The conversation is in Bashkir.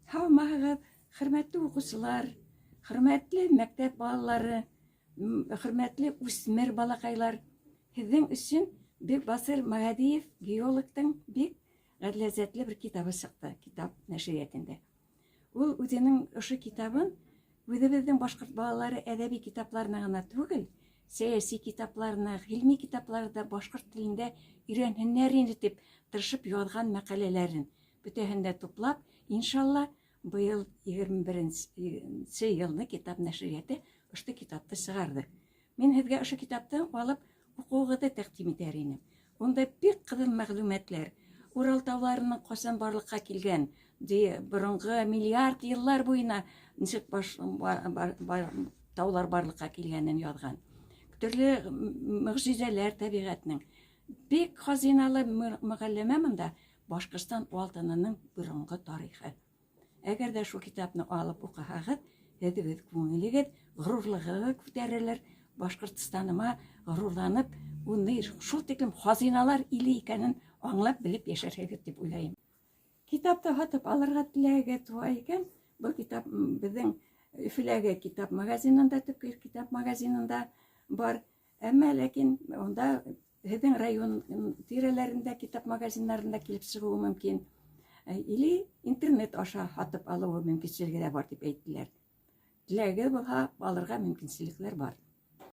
Һаумыһығыҙ, хөрмәтле уҡыусылар, хөрмәтле мәктәп балалары, хөрмәтле үҫмер балаҡайлар. Һеҙҙең өсөн Бекбасыр Мәғәдиев геологтың бик ләззәтле бер китабы сыҡты, китап нәшриәтендә. Ул үҙенең ошо китабын үҙебеҙҙең башҡорт балалары әҙәби китапларына ғына түгел, сәйәси китапларына, ғилми китаплары да башҡорт телендә өйрәнһеннәр инде тип тырышып яҙған мәҡәләләрен бөтәһен дә туплап, иншалла, быйыл 21-нсе йылны китап нәшриәте ошо китапты сығарҙы. Мин һеҙгә ошо китапты алып уҡыуығыҙҙы тәҡдим итәр инем. Унда бик ҡыҙыҡ мәғлүмәтләр. Урал тауларының ҡасан барлыҡҡа килгән, боронғо миллиард йыллар буйына нисек баш, бар, бар, бар, таулар барлыҡҡа килгәнен яҙған. Төрлө мөғжизәләр тәбиғәтенең. Бик хазиналы мөғәлләмә мында Башҡортостан алтынының боронғо тарихы. Әгәр ҙә шул китапны алып уҡыһағыҙ, һеҙ күңелегеҙ, ғорурлығығыҙ күтәрелер, Башҡортостаныма ғорурланып, уны шул тиклем хазиналар иле икәнен аңлап белеп йәшәрһегеҙ тип уйлайым. Китапты һатып алырға теләгегеҙ тыуа икән, был китап беҙҙең Өфөләге китап магазинында, төп китап магазинында бар. Әммә ләкин унда һеҙҙең район тирәләрендә китап магазиннарында килеп сығыуы мөмкин. Или интернет аша һатып алыуы мөмкинселеге лә бар тип әйттеләр. Теләгегеҙ булһа, алырға мөмкинселектәр бар.